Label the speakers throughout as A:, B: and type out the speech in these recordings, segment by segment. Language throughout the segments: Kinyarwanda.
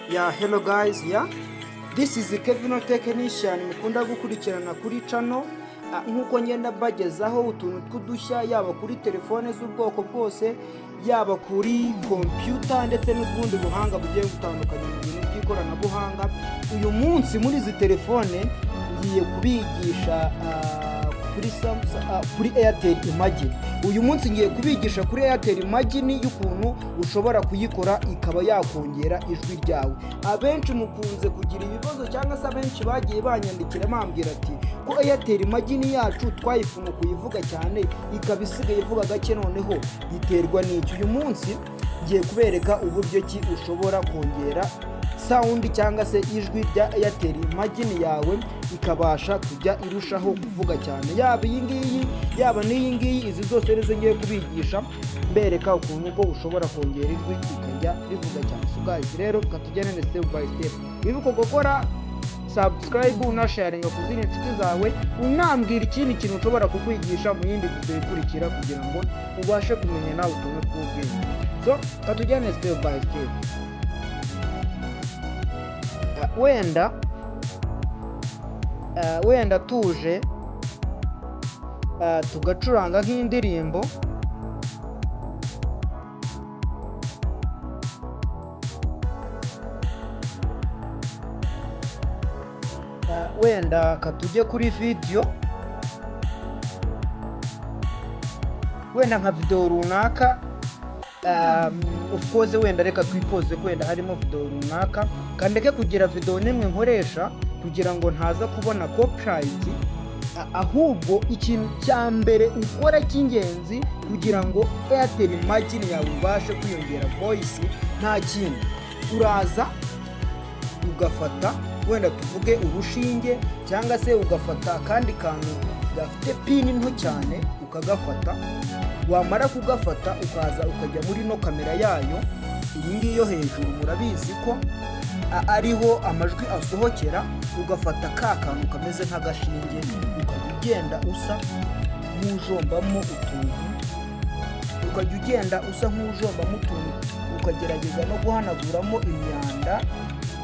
A: Yeah, hello guys, yeah. This is Kevin Technician mukunda gukurikirana kuri channel. Nkuko ngenda mbagezaho utuntu tw'udushya, yaba kuri telefone z'ubwoko bwose, yaba kuri computer, ndetse n'ubundi buhanga bugiye butandukanye mu bintu by'ikoranabuhanga. Uyu munsi muri izi telefone ngiye kubigisha kuri Samsung, kuri Airtel Imagine. Uyu munsi ngiye kubigisha kuri Airtel Imagine y'ukuntu ushobora kuyikora ikaba yakongera ijwi ryawe. Abenshi mukunze kugira ibibazo, cyangwa se abenshi bagiye banyandikira bambwira ati ko Airtel Imagine yacu twayifunga kuyivuga cyane, ikaba isigaye ivuga gake, noneho biterwa n'iki? Uyu munsi ngiye kubereka uburyo ki ushobora kongera sound cyangwa se ijwi rya Airtel Imagine yawe, ikabasha kujya irushaho kuvuga cyane, yaba iyi ngiyi, yaba n'iyi ngiyi. Izi zose nizo ngiye kubigisha, mbereka ukuntu ko ushobora kongera ijwi rikajya rivuga cyane. So guys, rero reka tugendane step by step. Wibuke gukora subscribe, unasharinga ku zindi nshuti zawe, unambwira ikindi kintu ushobora kukwigisha mu yindi video ikurikira, kugira ngo ubashe kumenya nawe utuntu tw'ubwenge. So reka tujyane step by step. Wenda tuje tugacuranga nk'indirimbo. Wenda katujye kuri video, wenda nka video runaka. Of course, wenda reka twipoze ko wenda harimo video runaka, kandeke kugira video nimwe nkoresha kugira ngo ntaza kubona copyright. Ahubwo ikintu cya mbere ukora cy'ingenzi kugira ngo Airtel Imagine yawe ubashe kwiyongera voice, nta kindi, uraza ugafata wenda tuvuge urushinge, cyangwa se ugafata akandi kantu gafite pin nto cyane, ukagafata. Wamara kugafata, ukaza ukajya muri no kamera yayo iyi ngiyi yo hejuru, murabizi ko ariho amajwi asohokera. Ugafata ka kantu kameze nk'agashinge, ukajya ugenda usa nk'ujombamo utuntu, ukajya ugenda usa nk'ujombamo utuntu, ukagerageza no guhanaguramo imyanda.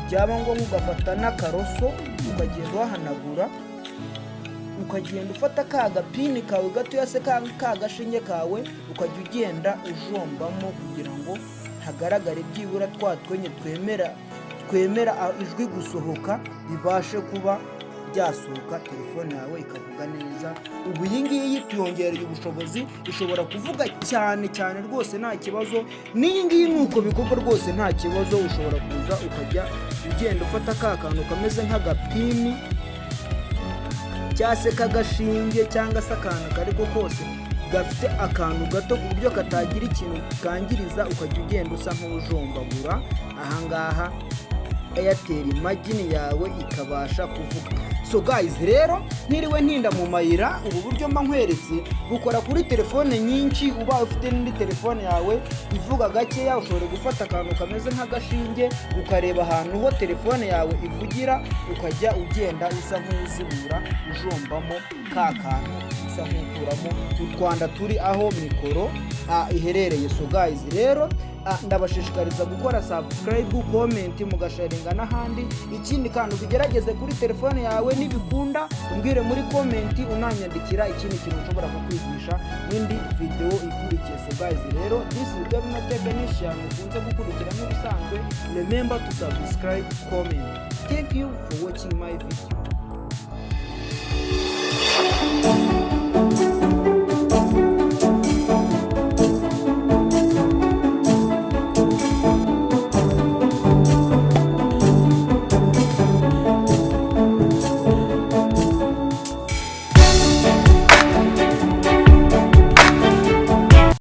A: Byaba ngombwa ugafata n'akaroso, ukagenda uhahanagura, ukagenda ufata ka gapini kawe gatoya se ka gashinge kawe, ukajya ugenda ujombamo kugira ngo hagaragare byibura twa twenye twemera ijwi gusohoka, ribashe kuba ryasohoka, telefone yawe ikavuga neza. Ubu iyi ngiyi tuyongereye ubushobozi, ishobora kuvuga cyane cyane rwose, nta kibazo. N'iyi ngiyi ni uko bikorwa rwose, nta kibazo. Ushobora kuza ukajya ugenda ufata ka kantu kameze nk'agapini cyangwa se k'agashinge, cyangwa se akantu ako ariko kose gafite akantu gato ku buryo katagira ikintu kangiriza, ukajya ugenda usa nk'ujombagura ahangaha, Airtel Imagine yawe ikabasha kuvuga. So guys, rero ntiriwe ntinda mu mayira, ubu buryo mba nkweretse bukora kuri telefone nyinshi. Uba ufite n'indi telefone yawe ivuga gakeya, ushobora gufata akantu kameze nk'agashinge, ukareba ahantu ho telefone yawe ivugira, ukajya ugenda usa nk'uzibura, ujombamo ka kantu, usa nk'ukuramo utwanda turi aho mikoro iherereye. So guys, rero ndabashishikariza gukora subscribe, comment, mugasharinga n'ahandi. Ikindi kandi, ubigerageze kuri telefone yawe, nibikunda umbwire muri comment, unanyandikira ikindi kintu ushobora kukwigisha n'indi video ikurikiye. So guys, rero this is Governor Technician ukunze gukurikira nk'ibisanzwe. Remember to subscribe, comment. Thank you for watching my video.